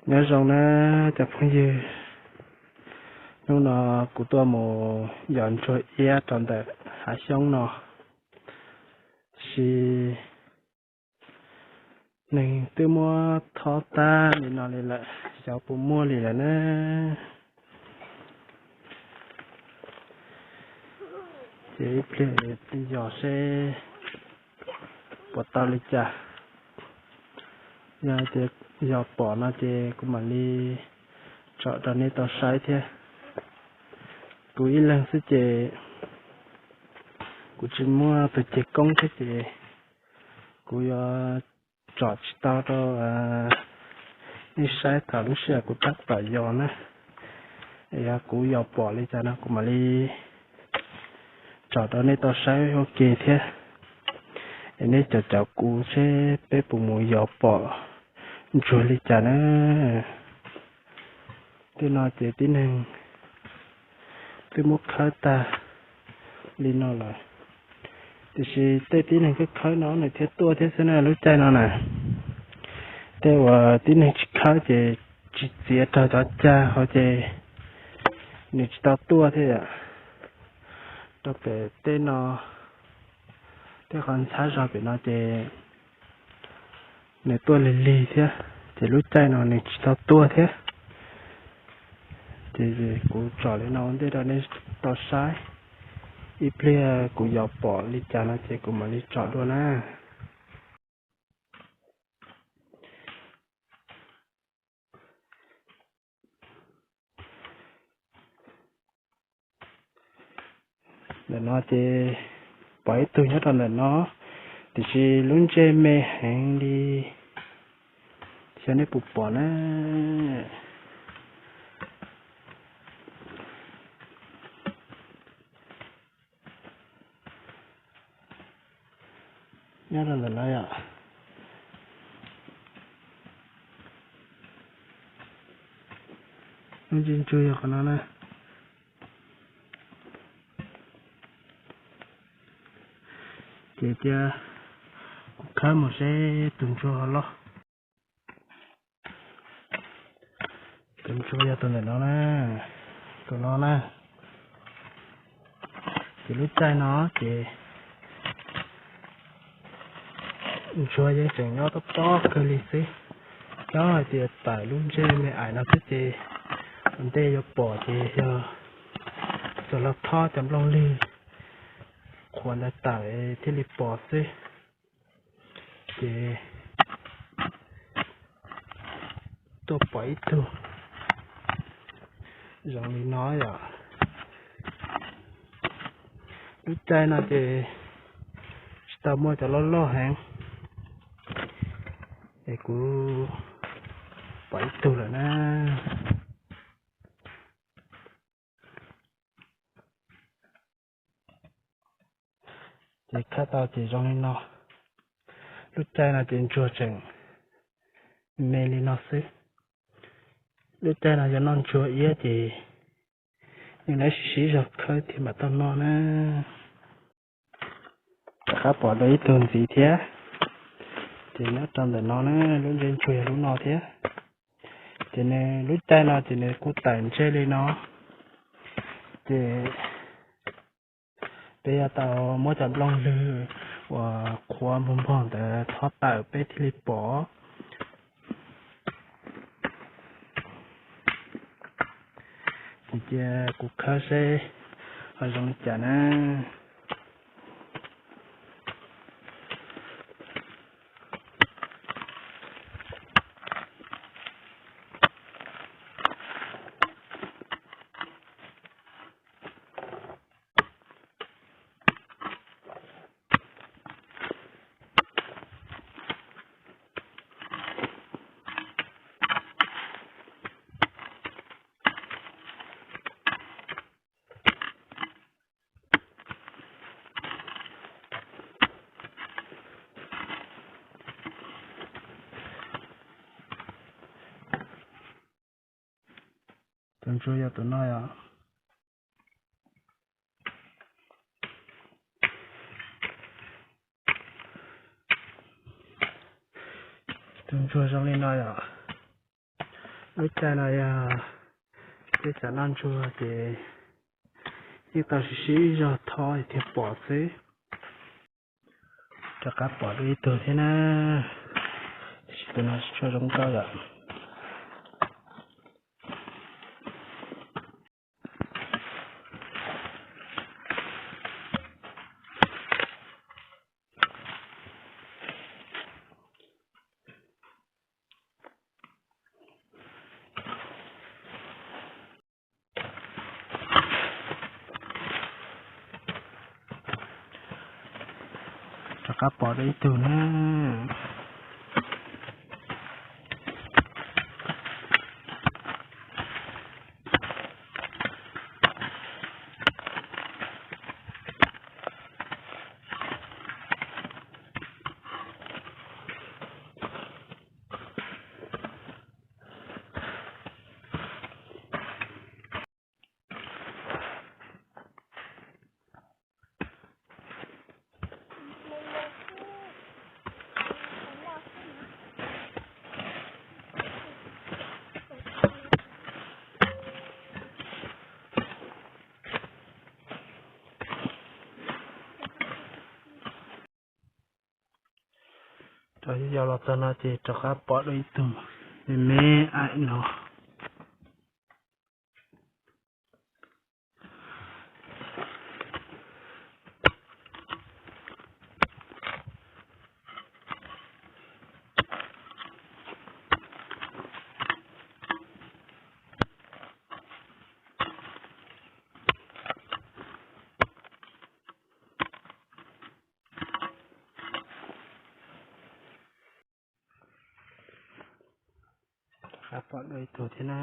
Nyob zoo na cov phooj ywg, hnub no kuv tuaj mus yos ntsuag iab rau ntawm hav xyoob no, sis neeg twb muab thob tag li no li lawm, xyov puas muaj li lawm na. Ces ib pliag yos seb puas tau li cas. Yog tias yos pom no ces kuv mam li tsom rau nej tau saib thiab. Kuv ib leeg xwb ces kuv tsis muaj tus ceg koob thiab ces kuv yuav tsom tsis tau rau nej saib thaum lub sij hawm kuv tab tom yos na. Yog kuv yos pom li cas no kuv mam li tsom rau nej tau saib ua ke thiab. Es nej caum caum kuv seb peb puas mus yos pom ntsuag li cas na. Tej no ces tib neeg twb muab khawb tag li no lawm, tiam sis tej tib neeg khawb khawb no nws thiaj tuaj thiab xwb na lub caij no na. Tej uas tib neeg tsis khawb ces tsis txiav raug cov cag hauv ces nws tsis tau tuaj thiab yom. Rau pem tej no, tej qhov ntxhab zog pem no ces nws tuaj lig lig thiab, ces lub caij no nws tsis tau tuaj thiab. Ces kuv tsom li no ua ntej rau nej tau saib, ib pliag kuv yos pom li cas no ces kuv mam li tsom dua na. Ntawm no ces pom ib tug nyob rau ntawm no, tiam sis lub ntsej me heev li, xyov nej puas pom na. Nyob rau ntawm no yom. Lub ntsej ntsuag yog qhov no na. Ces cia kuv khawb mus seb tus ntsuag ho loj. Tus ntsuag yog tus ntawm no na, tus no na. Ces lub caij no ces ntsuag yeej tseem nyob tob tob kawg li xwb. Nyob hais tias tawm lub ntsej me aim no xwb ces ua ntej yuav pom ces yog txog los thob cov nplooj lwg qhuav ntawd tawm thiaj li pom xwb. Ces tuaj pom ib tug zoo li no yom. Lub caij no ces tsis tau muaj cov loj loj heev, es kuv pom ib tug lawm na. Ces khawb tau ces zoo li no. Lub caij no ces ntsuag tseem me li no xwb. Lub caij no yog noj ntsuag iab ces yeej lawv sib sib zog khawb thiaj mam tau noj na. Rov qab pom dua ib tug ntxiv thiab, ces nyob rau ntawm no na, lub ntsej ntsuag yog lub no thiab. Ces nws lub caij no ces nws kuj tawm ntsej li no, ces peb yuav tau muab cov nplooj lwg uas qhuav npog npog ntawd thob tawm peb thiaj li pom. Ces cia kuv khawb seb ho zoo li cas na. Tus ntsuag yog tus no yom. Tus ntsuag zoo li no yom. Lub caij no yog peb xav noj ntsuag ces yeej tau sib sib zog thob thiaj pom xwb. Rov qab pom dua ib tug thiab na. Tab sis tus no tsis tshua zoo nkauj yom. Rov qab pom dua ib tug na. Rov yau los txog no ces rov qab pom dua ib tug me me aim no. Rov qab pom dua ib tug thiab na.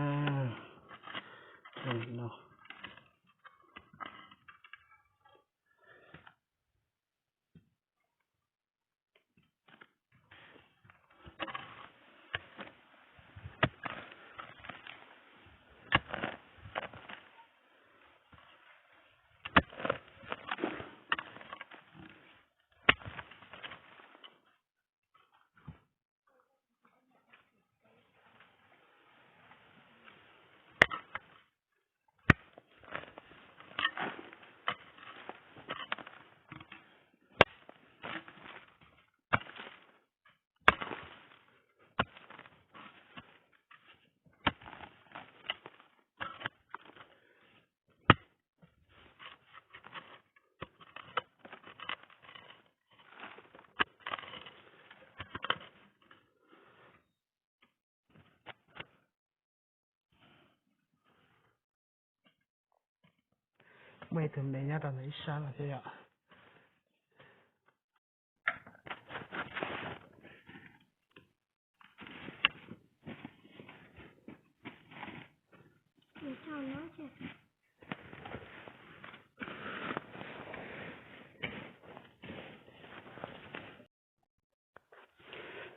Muaj ib tug me nyob rau ntawm ib sab no thiab yom.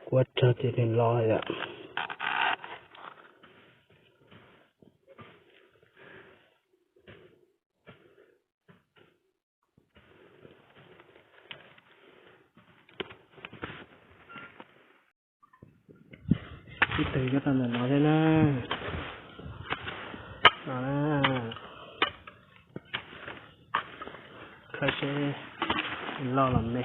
Kuv ua rog ces nws los yom. Ib tug nyob rau ntawm no thiab na. No na. Khawb seb loj los me.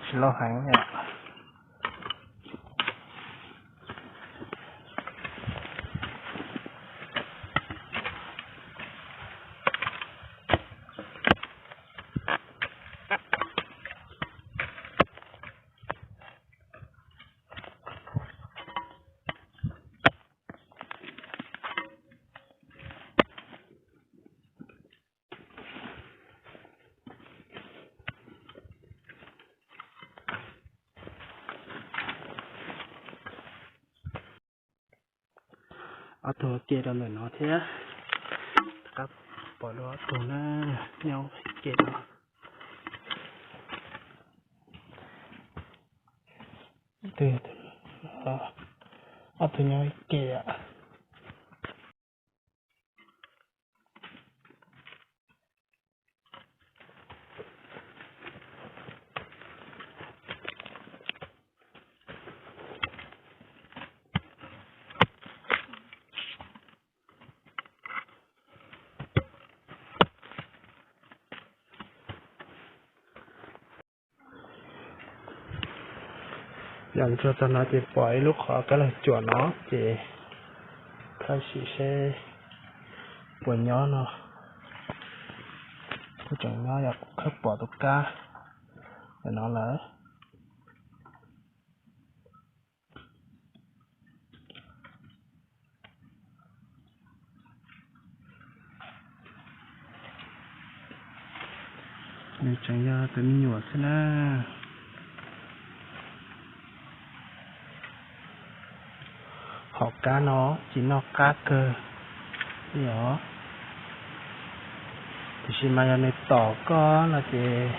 Tsis loj heev. Ob tug ke rau ntawm no thiab. Rov qab pom dua ob tug na, nyob ke no. Ob tug nyob ke. Yam ntsuag txog no ces pom ib lub qhov kab laug cuam no ces thawj sim seb puas nyob no. Kuj tseem nyob, yog kuv khawb pom tus kab ntawm no lawm. Nws tseem yog tus me nyuam xwb na. Hom kab no tsis noj qab kawg li os. Tiam sis mas yog nws tom koj no ces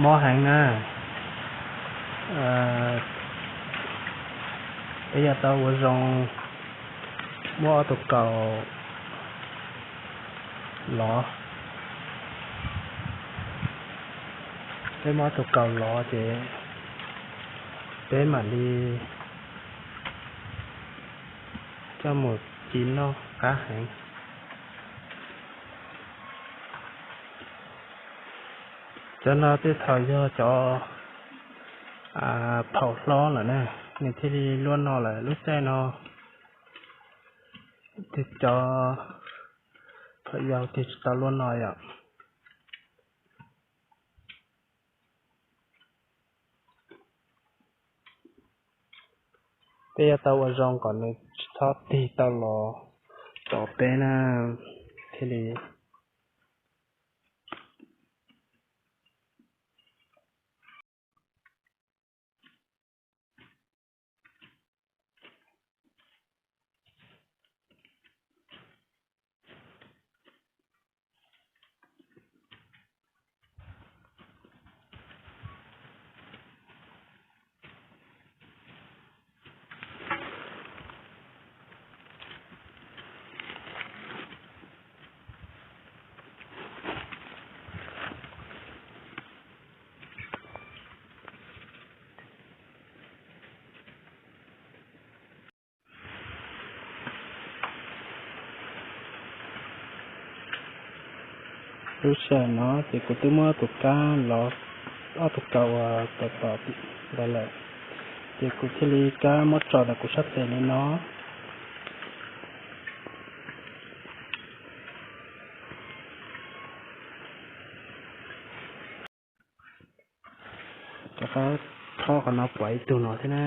mob heev na. Peb yuav tau ua zoo muab ob tug kaus lov. Peb muab ob tug kaus lov ces peb mam li coj mus ci noj qab heev. Cov no tej thaum yog cov phaum hlob lawm na, nws thiaj li luaj no lawm. Lub caij no cov phaum yau tig tsis tau luaj no yom. Peb yuav tau ua zoo kom nws tsis txhob tig tau los tom peb na, thiaj li Lub sij hawm no ces kuv twb muab tus kab lov, ob tug kaus uas tom tom ntawd lawm, ces kuv thiaj li kab muab tso ntawm kuv sab tes li no. Rov qab thob qhov no pom ib tug no thiab na.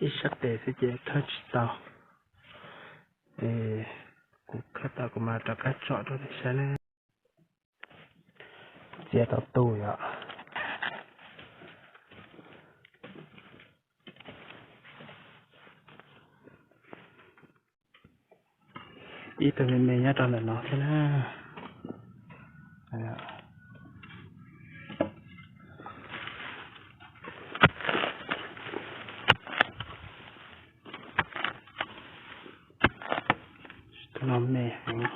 Ib sab tes xwb ces khawb tsis tau. Kuv khawb tau kuv mam rov qab tsom rau nej saib ne. Txiav tau tus yom. Ib tug me me nyob rau ntawm no thiab na. Tus no me heev.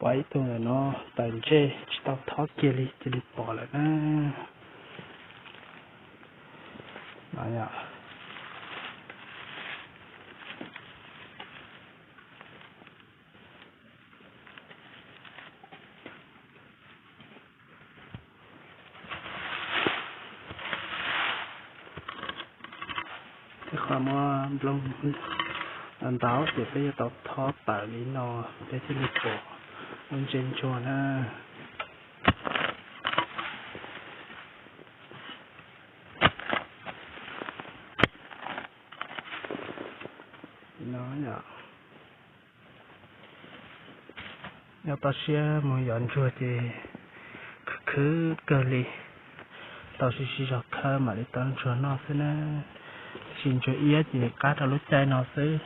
Pom ib tug ntawm no tawm ntsej tsis tau thob kiag li cia li pom lawm na. Tej qhov muaj nplooj ntau ces peb yuav tau thob tawm li no, peb thiaj li pom lub ntsej ntsuag na. Nyob toj siab mus yos ntsuag ces khwv khwv kawg li, tau sib sib zog khawb mam li tau ntsuag noj xwb na. Tab sis ntsuag iab ces qab rau lub caij no xwb,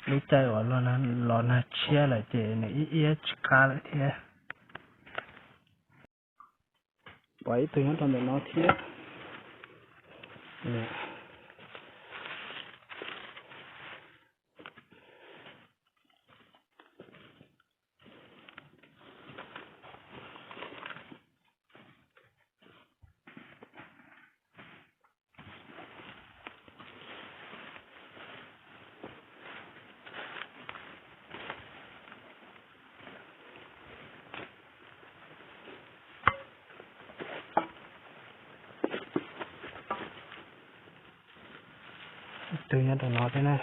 lub caij uas los nag tshiab lawm ces nws ib iab tsis qab lawm thiab. Pom ib tug nyob rau ntawm no thiab. Tus nyob rau no thiab na.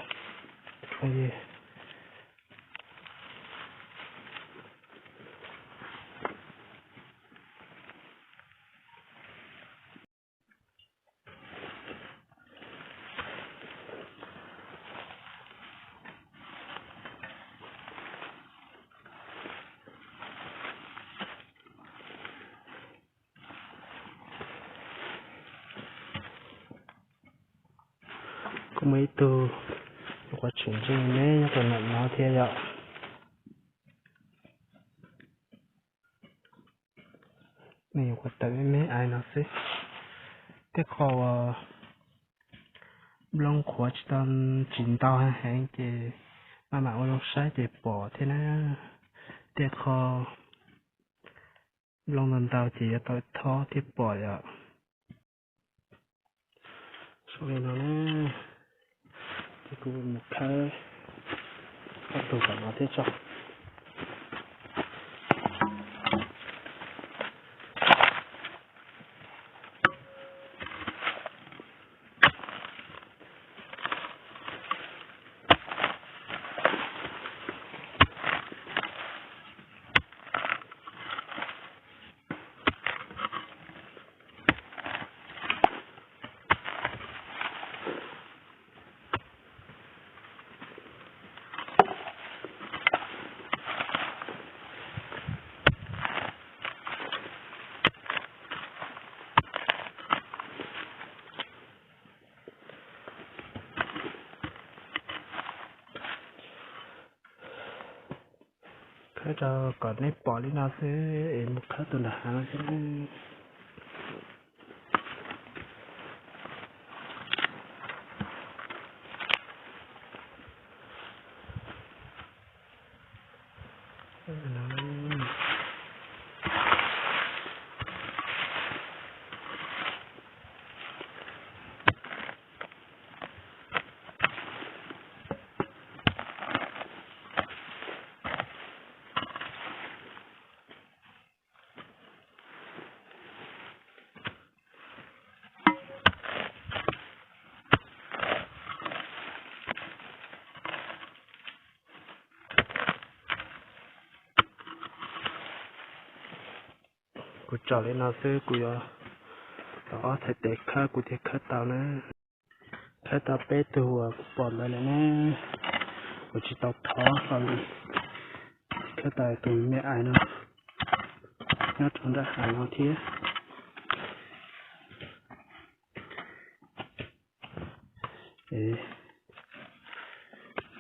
Kuj muaj ib tug nyuam qhuav tshwm ntsej me nyob rau ntawm no thiab yom. Nws nyuam qhuav tawm me me aiv no xwb. Tej qho uas nplooj qhuav tsis tau, tsis ntau heev ces maj mam ua zoo saib ces pom thiab na. Tej qho nplooj ntau ntau ces yuav tau thob thiab pom yom. Zoo li no na, ces kuv mus khawb ob tug tom no thiab tso. Khawb rau kom nej pom li no xwb es mus khawb tus nram hav no xwb. Kuv tsom li no xwb, kuv yuav tau ob txhais tes khawb kuv thiaj khawb tau na. Khawb tau peb tug uas kuv pom ntawd lawm na, kuv tsis tau thov hlo li. Khawb tau tus me aiv no nyob rau nram hav no thiab.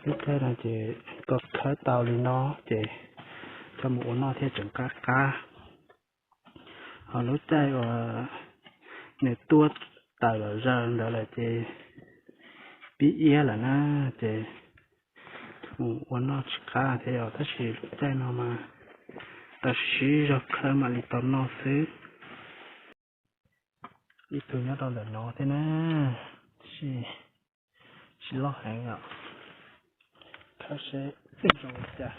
Lub caij no ces koj khawb tau li no ces koj mus ua noj thiaj tseem qab qab. Ho lub caij uas nws tuaj tawm lom zaws ntawd lawm ces pib iab lawm na, ces mus ua noj tsis qab thiab yom. Tab sis lub caij no mas Tam sim zog khawb mam li tau noj xwb. Ib tug nyob rau ntawm no thiab na, tsis, tsis loj heev yom. Khawb seb zoo li cas.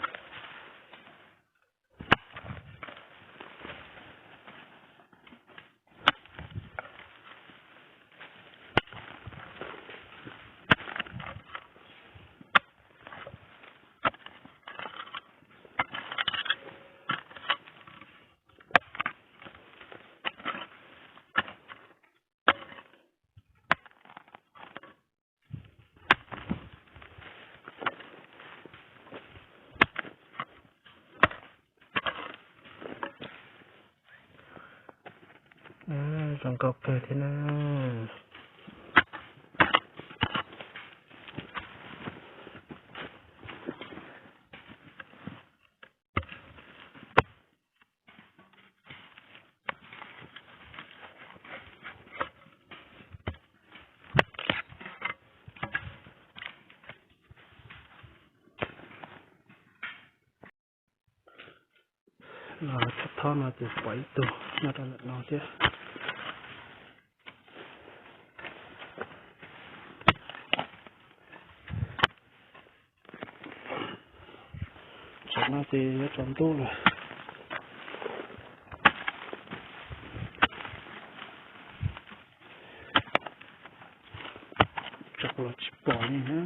Zoo nkauj kawg thiab na. Los thob thob no ces pom ib tug nyob rau ntawm no thiab. Tsam no ces yuav tsaus ntuj lawm. Tsaus los tsis pom li na.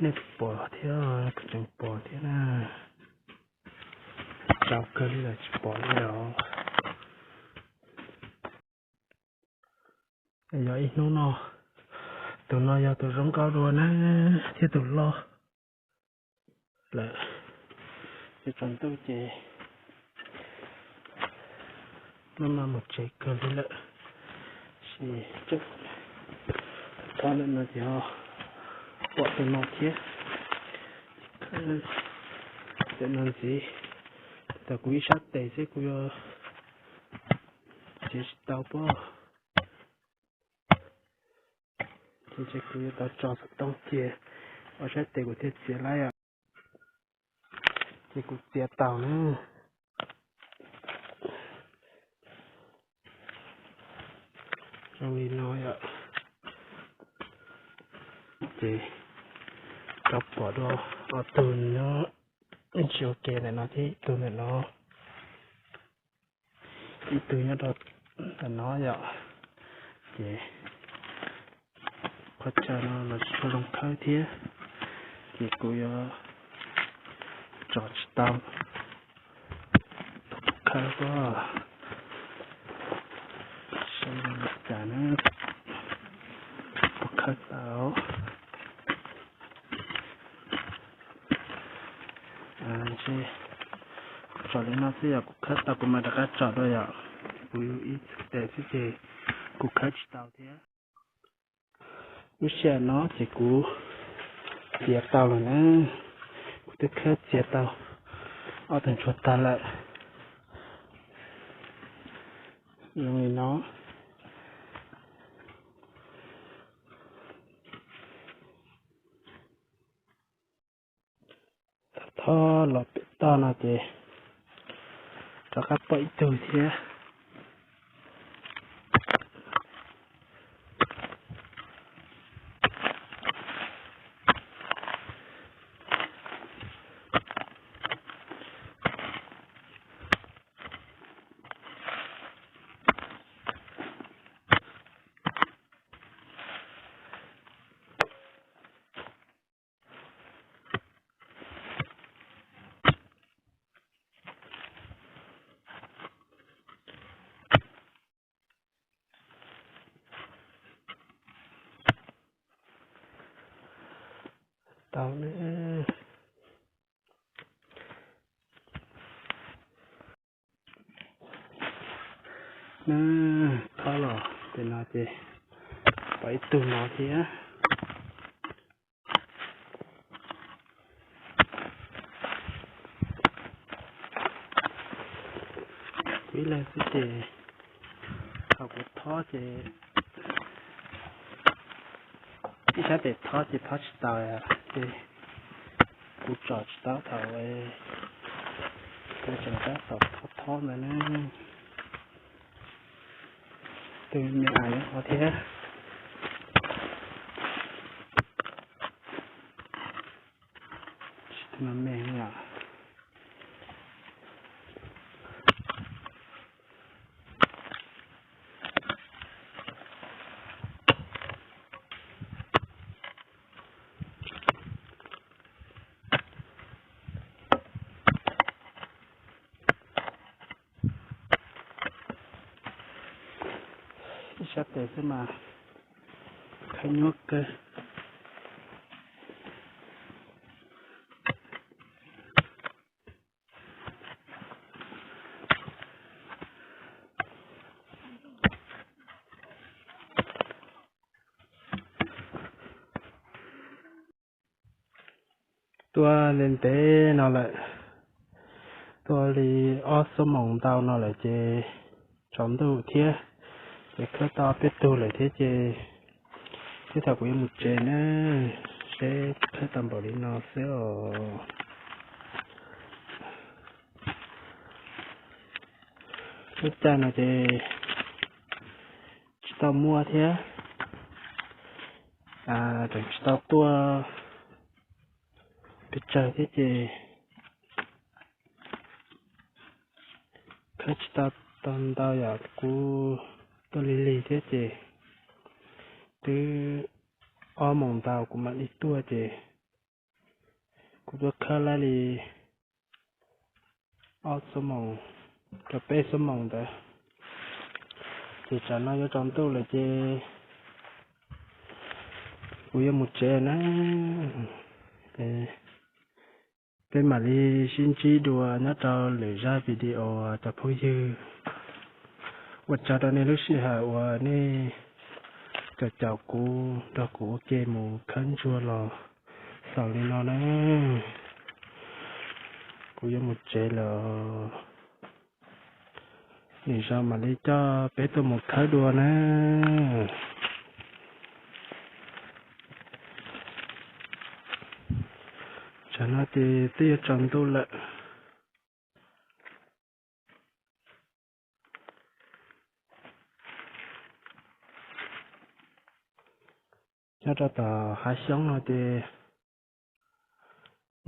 Nej puas pom thiab, kuv tseem pom thiab na. Tsaus kawg li lawm tsis pom li os. Yog ib hnub no, tus no yog tus zoo nkauj dua na, thiab tus loj lawm. Ces tsaus ntuj ces maj mam mus tsev kawg li lawm. Sis, thaum no ces pom tus no thiab. Ntawm no ntxiv, tas kuv ib sab tes xwb kuv yuav txiav tsis tau pob. Ces kuv yuav tau tso xov tooj cia ob sab tes kuv thiaj txiav laib os. Ces kuv txiav tau na. Zoo li no yom. Ces rov pom dua ob tug nyob ntsis ua ke ntawm no thiab ib tug ntawm no. Ib tug nyob rau ntawm no yom. Ces qhov chaw no los tsis tshua zoo khawb thiab, ces kuv yuav tso tsis tau. Khawb pob, seb li cas na, puas khawb tau. Tso li no xwb, yog kuv khawb tau kuv mam rov qab tso dua yom. Kuv ib txhais tes xwb ces kuv khawb tsis tau thiab. Lub sij hawm no ces kuv txiav tau lawm na, kuv twb khawb txiav tau ob tug ntsuag tag lawm. Zoo li no. Thob los pem toj no ces rov qab pom ib tug thiab. Tau na. Thob los ces no ces pom ib tug no thiab. Kuv ib leeg xwb ces thaum kuv thob ces ib sab tes thob ces thob tsis tau ces kuv tsom tsis tau thaum, tseem tab tom thob thob ntawd na. Tus me as nyob qhov thiab. Tsis tus me yom. Ib sab tes xwb mas khawb nyuaj kawg. Tuaj li ntev no lawm, tuaj li ob xuab moos ntau no lawm ces tsaus ntuj thiab, ces khawb tau peb tug lawm thiab ces thiab thaum kuv yuav mus tsev na, seb khawb tau npaum li no xwb os. Lub caij no ces tsis tau muaj thiab, tseem tsis tau tuaj pes tsawg thiab ces khawb tsis tau tau ntau yom, kuv tuaj lig lig thiab ces twb ob moos ntau kuv mam li tuaj ces kuv tuaj khawb lawm li ob xuab moos rau peb xuab moos ntawd, ces tsam no yuav tsaus ntuj lawm ces kuv yuav mus tsev na. Peb mam li sib ntsib dua nyob rau lwm zaj video cov phooj ywg. Ua tsaug rau nej lub sij hawm uas nej caum caum kuv nrog kuv ua ke mus khawb ntsuag los xaus li no na. Kuv yuav mus tsev lawm, lwm zaus mam li coj peb tuaj mus khawb dua na. Tsam no ces twb yuav tsaus ntuj lawm. Nyob rau tom hav xyoob no ces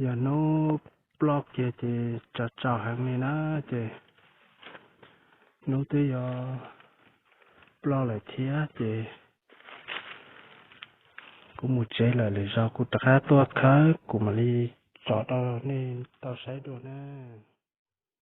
yog hnub ploj kiag ces tsaus tsaus heev li na, ces hnub twb yuav ploj lawm thiab ces kuv mus tsev lawm, lwm zaus kuv rov qab tuaj khawb kuv mam li tso rau nej tau saib dua na.